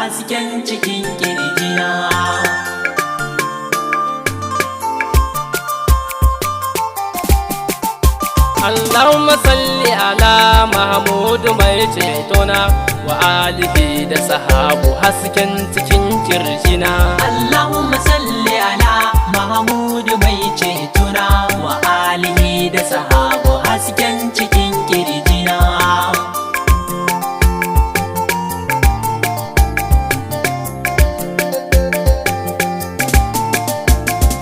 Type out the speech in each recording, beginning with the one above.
Hasken cikin kirjina. Allahumma salli ala Mahmudu mai cetona wa alihi da sahabu hasken cikin kirjina. Allahumma salli ala Mahmudu mai cetona wa alihi da sahabu hasken cikin kirjina.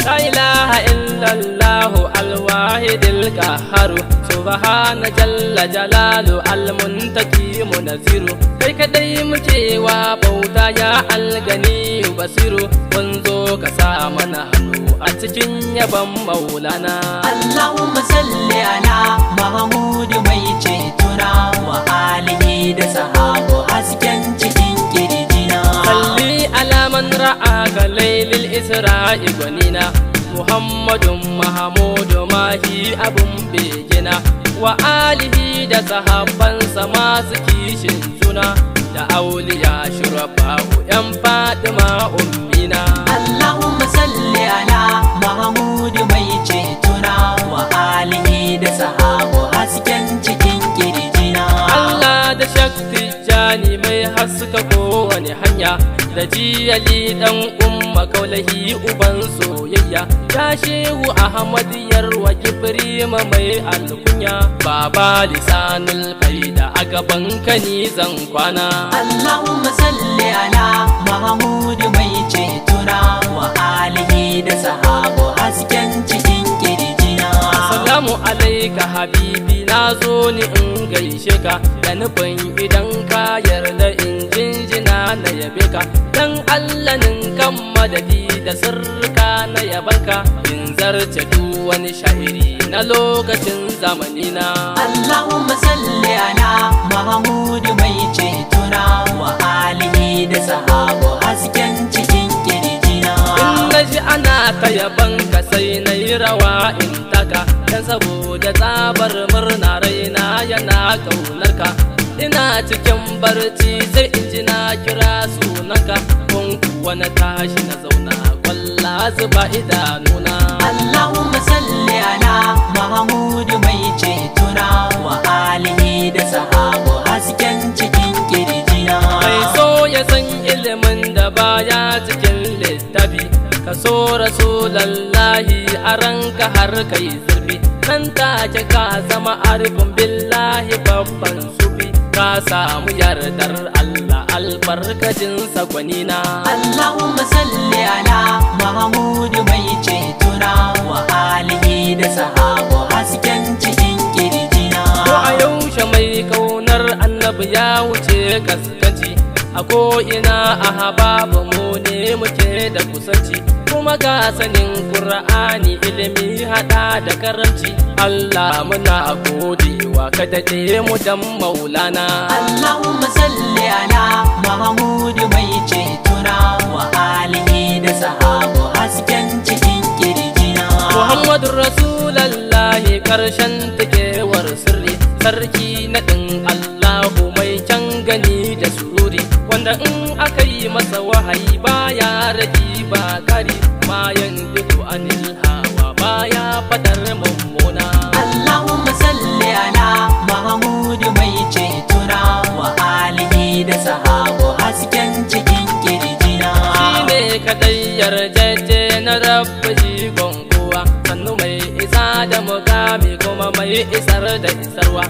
La ilaha illallahu alwahidil qahharu subhana jalla jalalu almuntaki munaziru. Kai kadai muke wa bauta ya algani basiru, mun zo ka sa mana hannu a cikin yaban Maulana. Allahumma salli ala Mahmudu mai cetona wa alihi da sahabu hasken cikin kirjina. Salli ala man ra'aka lailil isra'i gwanina Muhammadun Mahamudu mahi abun begina wa alihi da sahabbansa masu kishin juna da auliya shurafa'u yan Fatima ummina. Allahumma salli ala Mahmudu mai cetona wa alihi da sahabu hasken cikin kirjina. Allah da Shakti Jani mai haska kowane hanya da jiyali dan umma kaulahi uban soyayya ya Shehu Ahmad Yarwa Gibrima mai alkunya baba lisanul faida a gaban ka ni zan kwana. Allahumma salli ala Mahmudu mai cetona wa alihi da sahabu hasken cikin kirjina. Assalamu alaika habibi, na zo ni in gaishe ka da nufin idan ka yarda in jinjina na yabe ka dan Allah ninkan madadi da sirrika na yabanka in zarce duk wani sha'iri na lokacin zamanina. Allahumma salli ala Mahmudu mai cetona wa alihi da sahabu hasken cikin kirjina. In na ji ana ta yabanka sai na yi rawa in taka dan saboda tsabar murna raina yana ƙaunarka. Ina cikin barci sai in ji na kira sunanka kun kuwa na tashi na zauna kwalla zuba idanuna. Allahumma salli ala Mahmudu mai cetona wa alihi da sahabu hasken cikin kirjina. Mai so ya san ilimin da baya cikin littafi ka so Rasulallahi a ranka har kai zurfi nan take ka zama arifin billahi babban sufi ka samu yardar Allah albarkacin sagwanina. Allahumma salli ala Mahmudu mai cetona wa alihi da sahabu hasken cikin kirjina. Ko a yaushe mai kaunar annabi ya wuce kaskanci a ko'ina a hababu mu ne muke da kusanci kuma ga sanin Kur'ani ilimi hada da karamci Allah muna godewa ka daɗe mu dan Maulana. Allahumma salli ala Mahmudu mai cetona wa alihi da sahabu hasken cikin kirjina. Muhammadu Rasulallahi karshen tikewar sirri sarki naɗin Allahu mai can gani da sururi wanda in aka yi masa wahayi baya ragi ba kari mayan duku anil hawa baya fadar mummuna. Allahumma salli ala Mahmudu mai cetona wa alihi da sahabu hasken cikin kirjina. Shi ne kadai yarjejje na rabbi jigon kowa sannu mai isa da mukami kuma mai isar da isarwa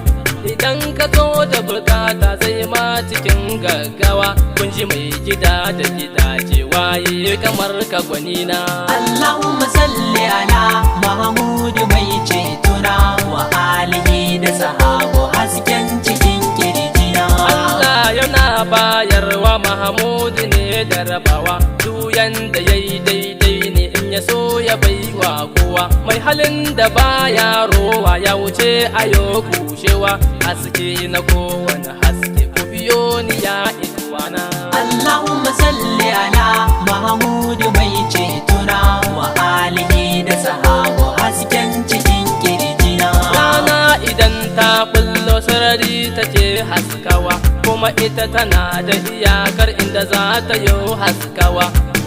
idan ka zo da bukata zai ma cikin gaggawa kun ji mai gida da gidaje waye kamar ka gwanina. Allahumma salli ala Mahmudu mai cetona wa alihi da sahabu hasken cikin kirjina. Allah yana bayarwa Mahamudu ne da rabawa duk yanda yayi daidai ne in ya so ya baiwa kowa mai halin da baya rowa ya wuce ayo kushewa haske na kowane haske ku biyo ni ya ikwana. Allahumma salli ala Mahmudu mai cetona wa alihi da sahabu hasken cikin kirjina. Rana idan ta bullo sarari take haskawa kuma Kuma ita tana da iyakar inda za ta yi haskawa.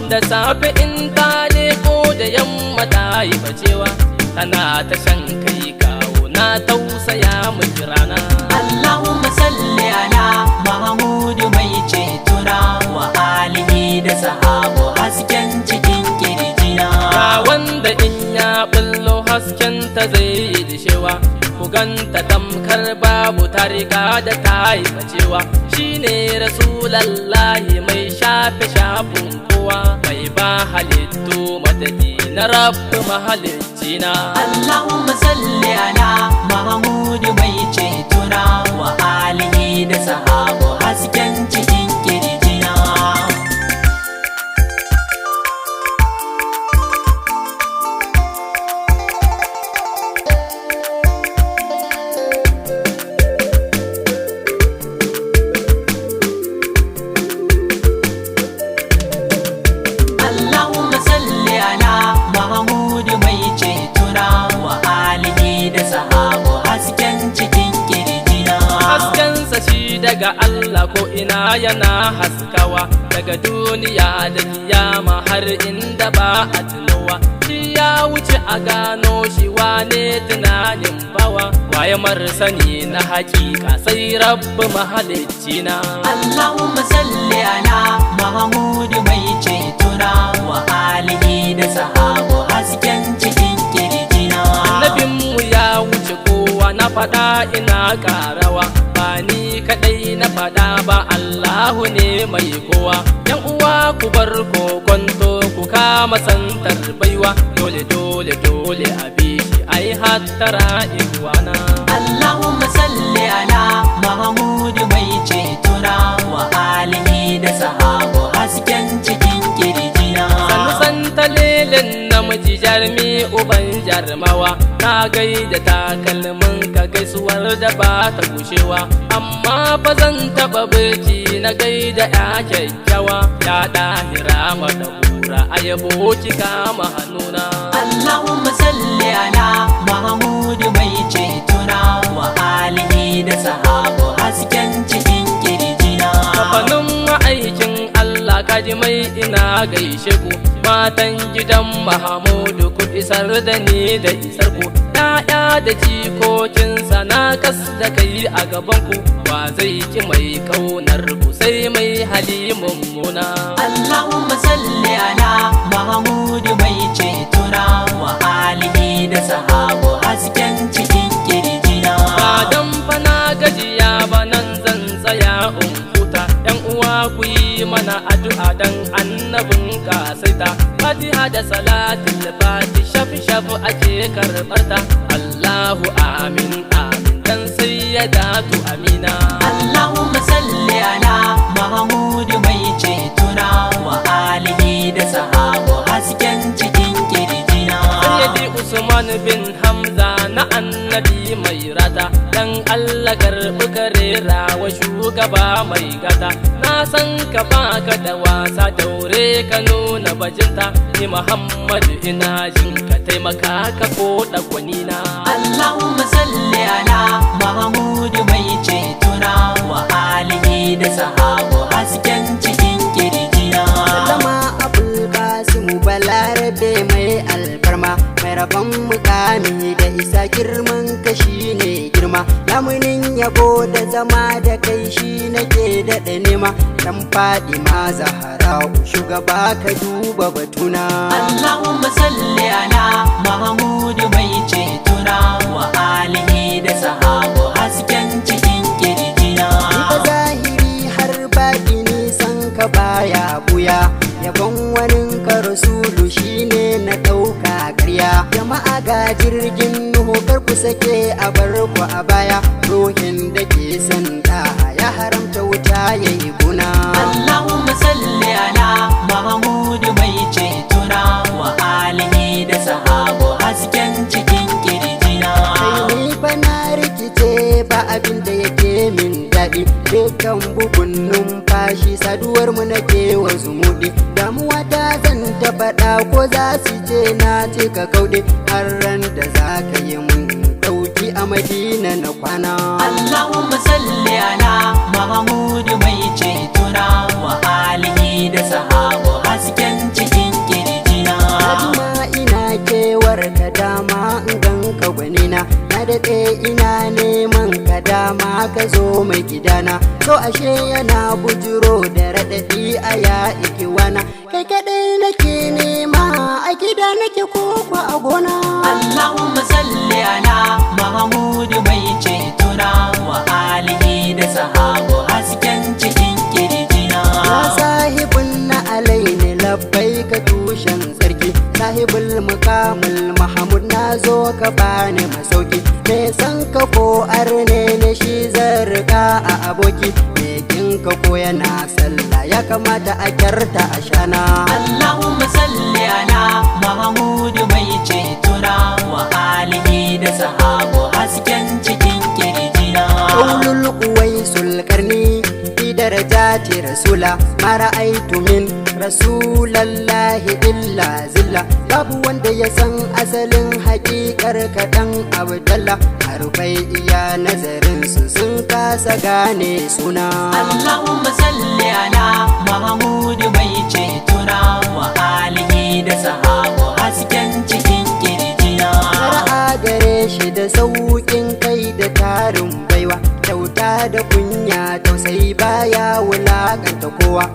Da safe in ta leko da yamma ta yi bacewa. Tana ta shan kai kawo na tausaya miki rana. Allahumma salli ala Mahmud mai cetona wa alihi da sahabu hasken cikin kirjina. Ga wanda in ya bullo hasken ta zai yi dishewa. Ku ganta tamkar babu ta riga da ta yi bacewa. Shine Rasulallahi mai shafe shafin kowa. Mai ba halittu madadi na Rabbi mahaliccina. Allahumma salli ala Mahmud mai cetona wa alihi da sahabu hasken cikin kirjina. Allahumma salli ala Mahmud mai cetona wa alihi da sahabu hasken cikin kirjina. Haskensa shi daga Allah ko ina yana haskawa. Daga duniya da kiyama har inda ba a tunowa. Shi ya wuce a gano shi wane tunanin bawa. Waye sani na hakika sai Rabbi mahaliccina. Allahumma salli ala Mahmud mai cetona wa alihi da sahabu hasken cikin kirjina. Annabinmu ya wuce kowa na faɗa ina ƙarawa. Ba ni kaɗai na faɗa ba Allahu ne mai kowa. Yan uwa ku bar kokonto ku kama santar baiwa. Dole dole dole a bi shi ai hattara ikwana. Allahumma salli ala Mahmud mai cetona wa alihi da sahabu hasken cikin kirjina. Sannu santalelin namiji jarmi uban jarmawa. Na gaida takalmin ka gaisuwar da ba ta gushewa. Amma fa zan taɓa birki na gaida ya kyakkyawa. Ya ɗahira madahura a yabo ki kama hannuna. Allahumma salli ala Mahmud mai cetona wa alihi da sahabu hasken cikin kirjina. Kafanin ma'aikin Allah kaji mai ina gaishe ku. Matan gidan Mahamudu ku isar da ni da isar ku. ‘Ya'ya da jikokinsa na kas da kai a gaban ku. Wa zai ki mai kaunar ku sai mai hali mummuna. Allahumma salli ala Mahmud mai cetona wa alihi da sahabu hasken cikin kirjina. Ba dan fa na gajiya ba nan zan tsaya in huta. ‘Yan uwa ku yi mana addu'a dan annabin kasaita. Fatiha da salatul fati shafi shafi ake karɓarta. Allahu amin amin dan sayyadatu amina. Allahumma salli ala Mahmud mai cetona wa alihi da sahabu hasken cikin kirjina. Sayyidi Usman bin Hamza na annabi mai rata. Dan Allah karɓi karera wa shugaba mai gata. Na san ka baka da wasa daure ka nuna bajinta. Ni Muhammadu ina jin ka taimaka ka koɗa gwanina. Allahumma salli ala Mahmud mai cetona wa alihi da sahabu hasken cikin kirjina. Sallama Abul Kasimu Balarabe mai alfarma. Mai rabon mukami da isa girman ka shine girma. Lamunin yabo da zama da kai shi nake daɗa nema. Dan Fadima Zahra'u shugaba ka duba batuna. Allahumma salli ala Mahmud mai cetona wa alihi da sahabu hasken cikin kirjina. Ni fa zahiri har baɗi nisan ka baya buya. Yabon wanin ka rasulu shine na ɗauka ƙarya. Jama'a ga jirgin Nuhu kar ku sake a bar ku a baya. Ruhin da ke son ɗa ya haramta wuta ya yi guna. Allahumma salli ala Mahmud mai cetona wa alihi da sahabu hasken cikin kirjina. Kai ni fa na rikice ba abin da yake min daɗi. Dukkan bugun numfashi saduwar mu nake wa zumuɗi. Damuwa ta zan ta faɗa ko za su ce na ce ka kauɗe. Har ran da za ka yi mun ɗauki a Madina na kwana. Allahumma salli ala Mahmud Mahmud mai cetona wa alihi da sahabu hasken cikin kirjina. Najma ina kewar ka dama in gan ka gwanina, na daɗe ina neman ka dama ka zo mai gidana, to ashe yana bujuro da raɗaɗi a ya ikiwana, kai kaɗai nake nema a gida nake koko a gona. Allahumma salli ala Mahmud mai cetona wa alihi da sahabu hasken cikin kirjina. Ya sahibin na alaini labbai ka tushen tsarki, sahibul mukamul Mahmud na zo ka bani masauki, me san ka ko arne ne shi zarka a aboki, me kin ka ko yana sallah ya kamata a kyarta a shana. Allahumma salli ala Mahmud mai cetona wa alihi da sahabu hasken cikin kirjina. Qaulul uwaisul karni fi darajati rasula, ma ra'aitu min rasulallahi illa zilla, babu wanda ya san asalin hakikar kaɗan abdallah, harfai iya nazarin su sun kasa gane suna. Allahumma salli ala Mahmud mai cetona wa alihi da sahabu hasken cikin kirjina. Fara'a gare shi da sauƙin kai da tarin baiwa, kyauta da kunya tausayi baya wulakanta kowa,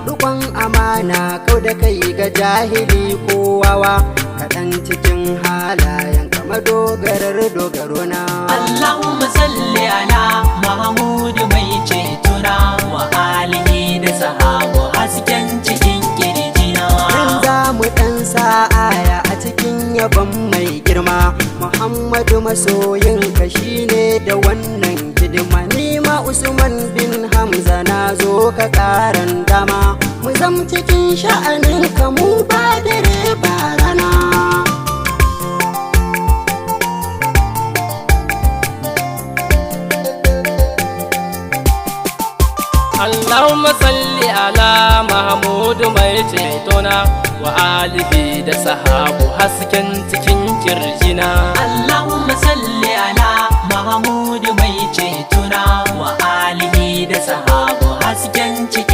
rikon amana kau da kai ga jahili ko wawa, kaɗan cikin halayen kama dogarar dogaro na. Allahumma salli ala Mahmud mai cetona wa alihi da sahabu hasken cikin kirjina. Nan za mu ɗan sa aya a cikin yabon mai girma, Muhammadu masoyinka shine da wannan hidima, ni ma Usman bin Hamza na zo ka karan dama, mu zam cikin sha'anin ka mu ba dare ba rana. Allahumma salli ala Mahmud mai cetona wa alihi da sahabu hasken cikin kirjina. Allahumma salli ala Mahmud mai cetona wa alihi da sahabu hasken cikin